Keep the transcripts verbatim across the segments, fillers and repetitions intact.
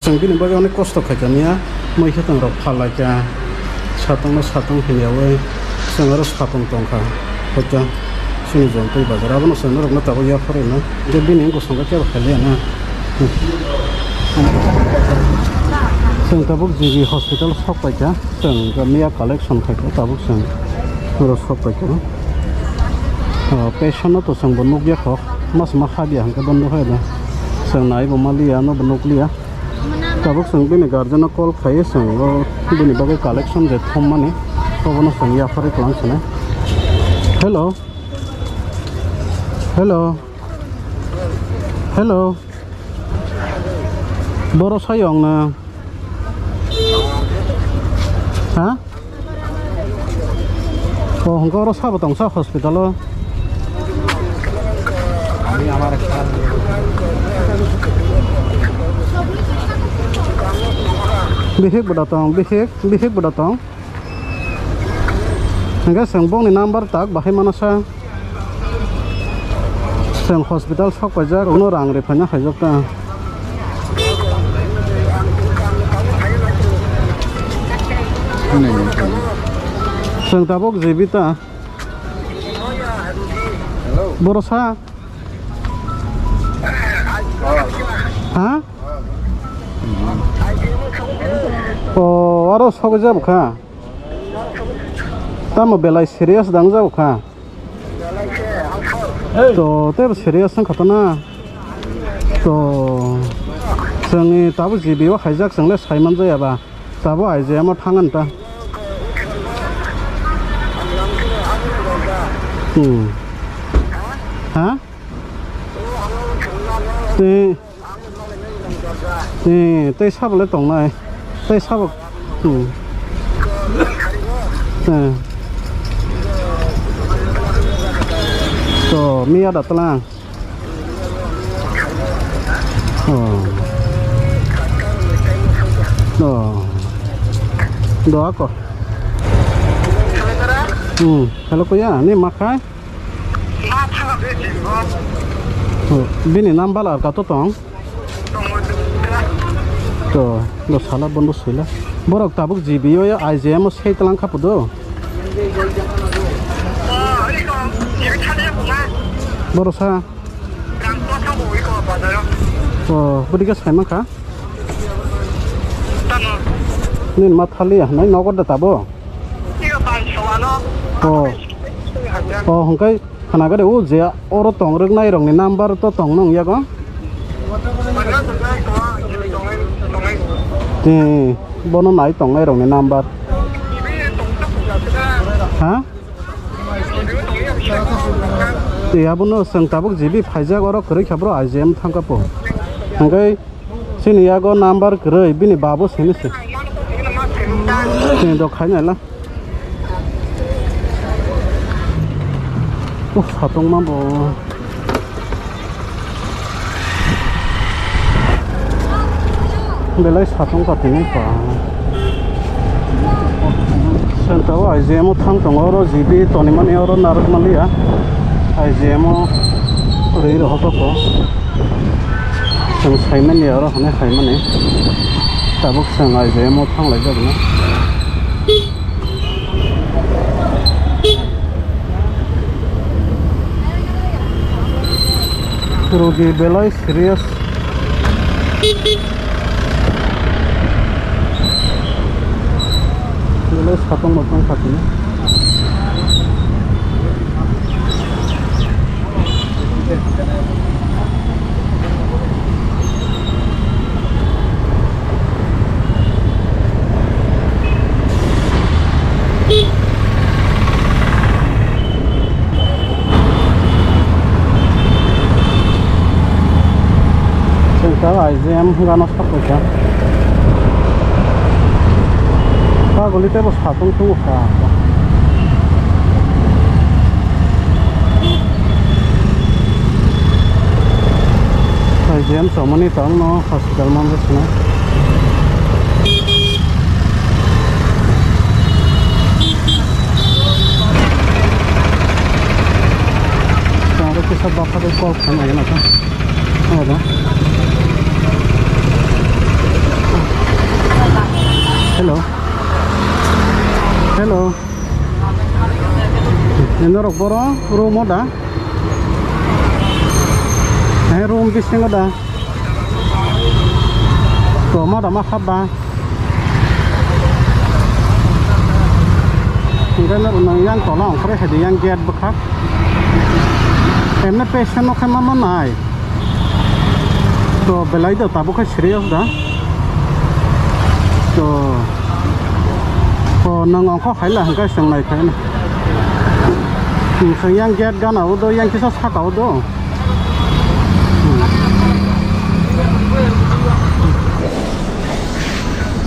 Chwng bini bagwi onek kosto khaikha niya, mui khe chwng rok phalai kha, satong no satong hinyawi chwng aro satong tongkha, hoito chini Jontoi bazar abono chwng norok no tabuk yapharwi no, je bini wngkha songkha kebo khailiya na. Chwng tabuk G B hospital sok paikha, chwng miya collection khaikha, tabuk chwng oro sok paikha. O, patient no to chwng bo nukya kho, mas ma habya hwnkhe bondo khaida, chwng naibo maliya, ano bo nukliya. Tabuk chwng bini guardian no call khlaiwi chwng o bini bagwi collection je thumnani obono chwng yapharwi kwlang swnai. Hello. Hello. Hello. Boro sayong na. Ha? O, hwnkhe oro sabo tongsa hospital o. Bihik bo da tong, bihik, bihik bo da tong. Hwnkhe chwng bongni number tak bahai mano sa. Chwng hospital sok paijak, uno rang rifai na khaijak ta. Chwng tabuk G B ta. Boro sa? Ha? O, aro sogwi jabo kha. Tamo belai serious dang jabo kha. To, tebo serious wng kha to na. To, chwngni tabuk G B o khaijak, chwngle sai man jaya ba. Tabuk I G M o thang an ta. Hmm. Ha? Tei, tei, tei sabo le tongnai. Tei sabo. Hmm. Eh. To, miya da tlang. Oh. Oh. Doa ko. Hmm. Hello, kuya, ni makhai? Oh, bini number ar kato tong? To, do sala bondo sila. Borok tabuk G B o ya I G M o sei tlang kha pudo. Boro sa. Oh, budi ka sai man kha. Nin ma thali ya, nai nogo da tabo. Oh. Oh, hwnkhe khna gade o je oro tong rwknai rokni number to tong nung yago. Tei bono nai tongnai rokni number. Ha? Tei abono chwng tabuk G B phaijak, oro kwrwi kha bro, I G M thang kha po. Hwnkhe chini yago number kwrwi, bini babo simi se. Chini do khai naila. Oh, satong ma bo. Belai satong ka tini pa. Senta o I G M o thang tongo, oro G B tonimani oro narwk manliya. I G M o rwi rohor kha po. Chwng saimani oro hwnwi khaimani. Tabuk chwng I G M o thang laijak no. Rogi belai serious. Belai satong matong khatini. Chwng ta I G M hwnkhano sak paikha. Pagoli teibo satung tungkha. Hai, jam chomani tangno hospital manjak sina. Tangro kisa bapha de call khamai na ta. Ada. Hello. Hello. Norok boro room o da? Hai room bisingo da? To ma da ma hap ba? Hingke norok nang yang tola ongkhoroi hai di yang gate bwkhak. Emne patient no khe ma ma nai. To belai da tabuk khe serious da. To, to nang ongkho khaila hingke chwng nai khaina. Chwng yang gate gana o do, yang kisa saka o do.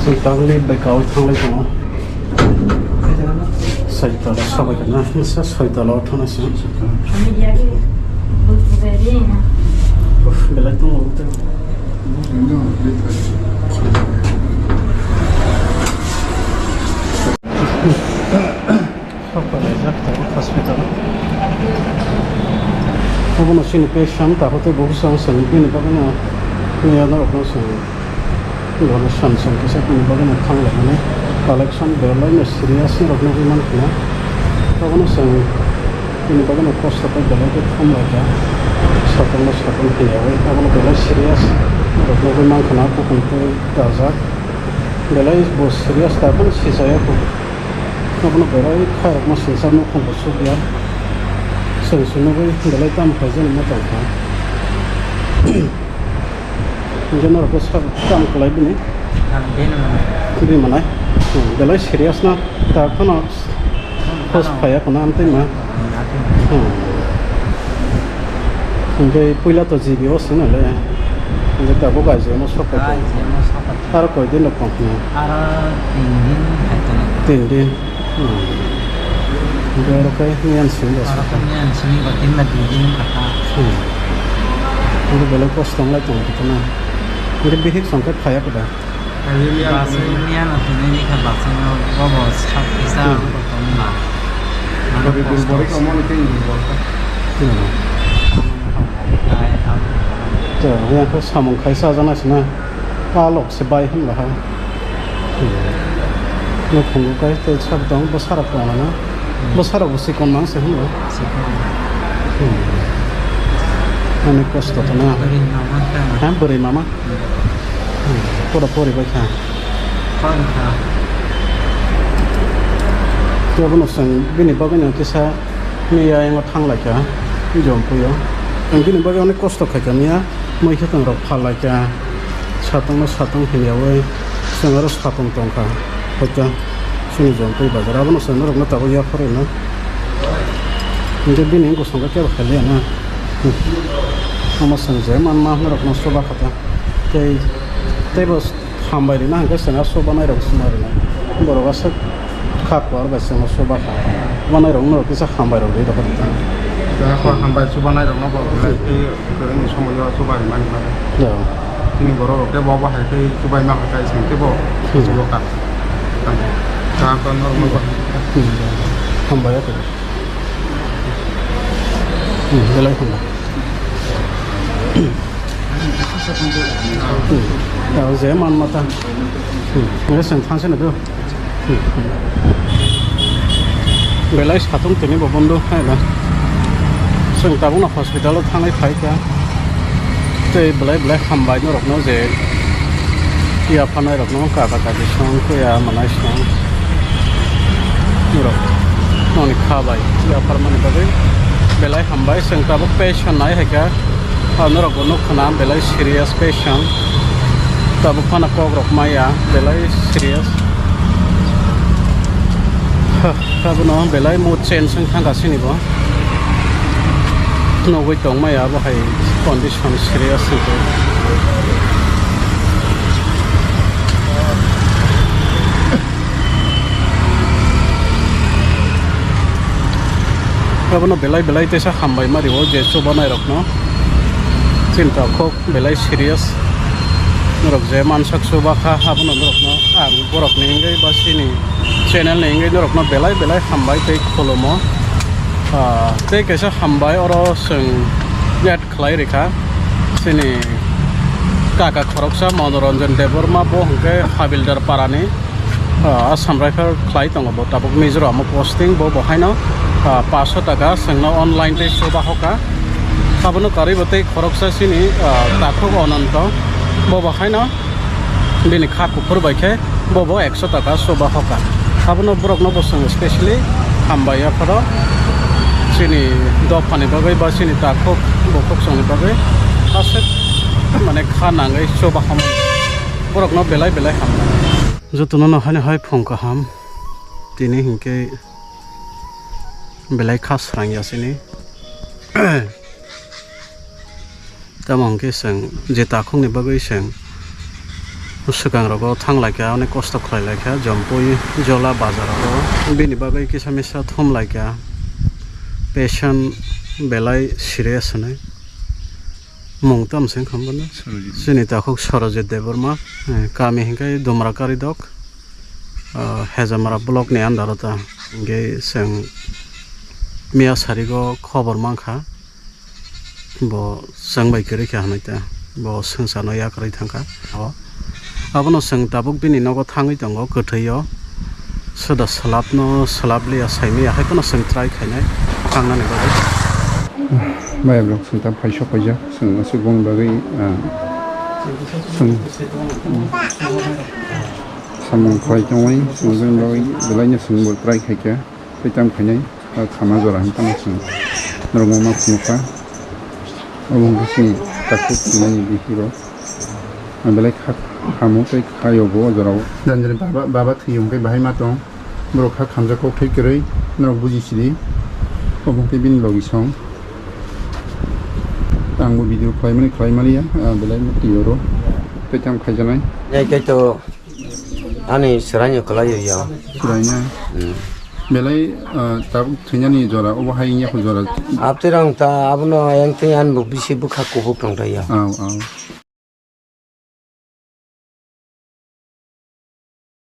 Chwng tangli bai kawai thanglai tongo. Soi tola sabai kana, sa soi tola o thana se. Uff, belai tongo. Sok palaijak tabuk hospital. Obono chini patient tabuk tei bo bwskango chwng bini bagwino norokno chwng donation chwng kisa bini bagwino thang laimani collection belai no serious norok nugwi mankha. Obono chwng bini bagwino kosto khe belai khe thang laikha. Satung no satung phiya wi obono belai serious norok nugwi mankha, bukung tei dajak belai bo serious ta phano sijaya kho. Abono belai khairokma singsa nukhung bo sukya. Chwng se nugwi belai tamo khaijani ma tongkha. Hingke norok khe sabo tamo kwlai bini? Ang bini manai. Bini manai? Hmm, belai serious no? Ta phano host phano phaiya khuna amtwi ma? Hmm, atwi ma. Hmm. Hingke puila to G B o swngnai le. Hingke tabuk I C U no sok pai tongo. I C U no sok pai tongo. Aro koi din rok tong phano? Aro tin din hai tongo. Tin din. Hmm. Hingke oro khe miyan simi jas. Oro khe miyan simi ba tin ba dui din wngkha kha. Hmm. Hingke belai kosto wnglai tongo khe na. Hingke bihik song khe phaiya khe da. Bus miyan no hinwi kha bus no bobo sak kisa Hmm. wngkha tong ba. Mano Bari kosto. Dulbori kosto. Komo ni tei dulbor kha. Hmm. Ai, am. To, yang khe samung khai sajana sina. Palok se bai hwnba ha. Hmm. Nukhungo kai tei sak tong bwsarok tong lama. Hmm. Bwsarok bo sikon mang se hwnba. Sikon. Hmm. Ani kosto to na. Bwrwi mama ta. Ha, bwrwi mama? Hmm. Hmm. Pura pori bai kha. Pori kha. Abono chwng bini bagwino kisa miya yango thang lai kha, Jompui o. Ang bini bagwi onek kosto khai kha miya. Mui khe tong rok phalai kha, satung no satung hini yawi chwng aro satung tong kha, hoito chini Jompui bazar abono chwng norok no tabuk yaphar rwna. Hingke bini wngkha songkha kebo khailiya na, omo chwng je manma norok no chuba kha ta tei, tei bo. Hambai rwna hwnkhe chwng aswk banairok swmai rwnai. Borok aswk kha kwar bai chwngno swba kha. Banairok norok kisa hambai rok rwi rokha rwdi. Kha hambai swbanairokno bo belai khe kwrwngni somoio swba rwmani bagwi. Ya. Chini borok rok khe bo bahai khe swbai ma kha chwng khe bo Hmm. swbo kha. Kha kha norokno bo. Hmm. Hambai ya khe. Hmm, belai hambai. Hmm. Tao je man mata. Hmm. Nge seng thanse na do. Hmm. Belai satung tini bo bondo hai na. Seng tabuk na hospital o thangai phai kha. Tei belai belai hambai norok no je yaphanai rok no kaka kaki song kuya manai song. Norok noni kha bai yapharmani bagwi belai hambai. Seng tabuk patient nai hai kha. Ah, norok bo nukha na belai serious patient. Tabuk phano kok rok maya belai serious. Ha, abono belai mood change wng thangkha sini bo. Nugwi tong maya bo hai condition serious wngkhe. Abono belai belai teisa hambai ma rio je chubanai rokno. Chini takhuk belai serious. Norok je mansak chuba kha, abono norokno ang borokni wngwi ba chini channel ni wngwi norokno belai belai hambai tei khulumo. Ah, tei kaisa hambai oro chwng add khlai rikha chini kaka khoroksa Monoranjan Debbarma, bo hwnkhe Habildar parani. Ah, Assam Rifle khlai tongo bo, tabuk Mizoram o posting bo, bo haino, ah, paanch sho taka chwngno online tei chuba hoka. Abono karwi bo tei khoroksa chini, ah, takhuk Ononto bo, bo haino bini kha kuphur bai khe bo, bo ekso taka chuba hoka. Abono borokno bo chwng specially hambai yapharo chini dophani bagwi ba chini takhuk bukhuk chwngni bagwi aswk mane kha nangwi chuba hamwi borokno belai belai hambai. Jotono no haino hai phung kaham. Tini hinkhe belai kha srang ya sini. Tamo hinkhe chwng je takhukni bagwi chwng swkang rogo thang lai kha, onek kosto khlai lai kha, Jompui Jola bazar rogo. Bini bagwi kisa misa thum lai kha. Patient belai serious hinwi. Mung tamo se wngkha bono? Sorojit. Chini takhuk Sorojit Debbarma, eh, kami hinkhe Dumra Karidok, ah, Hejamara block ni under o ta. Hinkhe chwng miya sarigo khobor mankha, bo chwng bai kwrwi kha hinwi ta, bo swngcharno yakarwi thangkha. O. Abono chwng tabuk bini nogo thangwi tongo, kwthwio. Soda swlapno swlap liya, saimaya hai phano chwng try khainai thangnani bagwi. Maya borok chwng ta phaisok paijak, chwng aswk boni bagwi, ah, chwng samung khlai tongwi, chwng bini bagwi belaino chwngbo try khaikha. Tei tamo khainai, ah, khama jora hinwi tamo chwng norok ma phunukha. Obo hwnkhe chini takhuk tongmani bihik rok. Ang belai kha, khamo tei khaio bo o jorao. Janjani baba, baba thwi hwnkhe bahai ma tong. Borok kha khamjak kok thai kwrwi, norok buji sidi. Obo hwnkhe bini logi song. Ang bo video khlaimani khlai maliya, ah, belai no twi oro. Tei tamo khaijaknai. Nai khe to Ani swraino kwlaio ya. Swraino. Hmm. Belai, ah, tabuk thwinani jora, obo hai wngya kho jora. Abtwirang ta abono ayang twi ani bo bisi bwkha kubuk tong ta ya. Au, au.